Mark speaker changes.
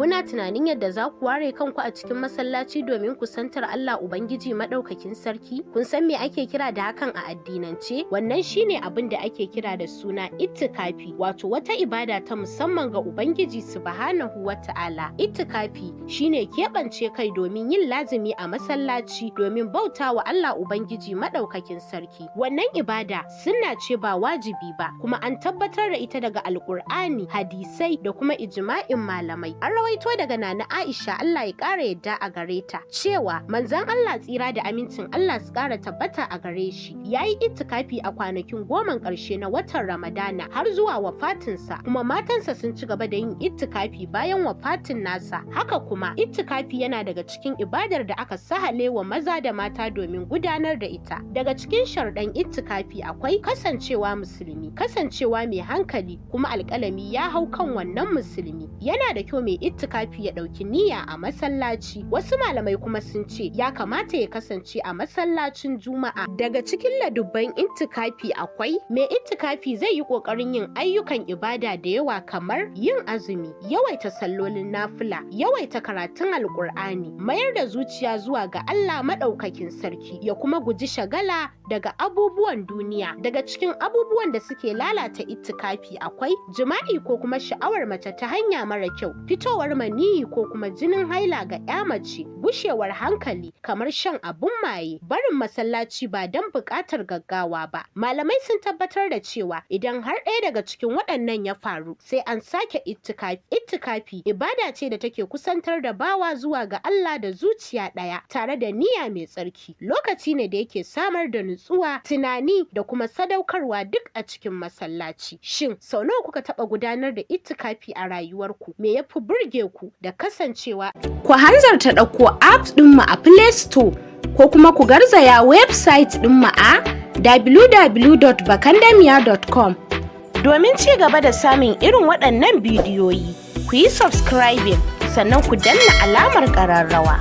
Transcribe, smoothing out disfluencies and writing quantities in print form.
Speaker 1: Kuna tunanin yadda za ku ware kanku a cikin masallaci domin kusantar Allah Ubangiji Maɗaukakin Sarki? Kun san me ake kira da hakan a addinance? Wannan shine abin da ake kira da suna ittikafi, wato wata ibada ta musamman ga Ubangiji Subhanahu wa Ta'ala. Ittikafi shine keɓance kai domin yin lazimi a masallaci domin bauta wa Allah Ubangiji Maɗaukakin Sarki. Wannan ibada sunna ce, ba wajibi ba, kuma an tabbatar da ita daga Alƙur'ani, hadisai da kuma ijma'in malamai. An rawaito daga Nana Aisha, Allah ya ƙara yadda a gare ta, cewa manzon Allah, tsira da amincin Allah su ƙara tabbata a gare shi, ya yi ittikafi a kwanakin 10n ƙarshe na watan Ramadana har zuwa wafatinsa, kuma matansa sun ci gaba da yin ittikafi bayan wafatin nasa. Haka kuma ittikafi yana daga cikin ibadar da aka sahale wa maza da mata domin gudanar da ita. Daga cikin sharɗan ittikafi akwai kasancewa musulmi, kasancewa mai hankali, kuma alƙalami ya hau kan wannan musulmi. Yana da kyau mai ittikafi ya ɗauki niyya a masallaci. Wasu malamai kuma sun ce ya kamata ya kasance a masallacin Juma'a. Daga cikin ladubban ittikafi akwai: mai ittikafi zai yi ƙoƙarin yin ayyukan ibada da yawa, kamar yin azumi, yawaita sallolin nafila, yawaita karatun Alƙur'ani, mayar da zuciya zuwa ga Allah Maɗaukakin Sarki, ya kuma guji shagala daga abubuwan duniya. Daga cikin abubuwan da suke lalata ittikafi akwai jima'i ko kuma sha'awar mace ta hanya mara kyau, fitowar maniyyi ko kuma jinin haila ga 'ya mace, gushewar hankali kamar shan abun maye, barin masallaci ba don buƙatar gaggawa ba. Malamai sun tabbatar da cewa idan har ɗaya daga cikin waɗannan ya faru, sai an sake ittikafi. Ittikafi ibada ce da take kusantar da bawa zuwa ga Allah da zuciya ɗaya tare da niyya mai tsarki. Lokaci ne da yake samar da nutsuwa, tunani da kuma sadaukarwa, duk a cikin masallaci. Shin sau nawa kuka taɓa gudanar da ittikafi a rayuwarku? Me ya fi burge ku da kasancewa?
Speaker 2: Ku hanzarta ɗauko app ɗinmu a Play Store ko kuma ku garzaya website ɗinmu a www.bakandamiya.com domin ci gaba da samun irin waɗannan bidiyoyi. Ku yi subscribing, sannan ku danna alamar ƙararrawa.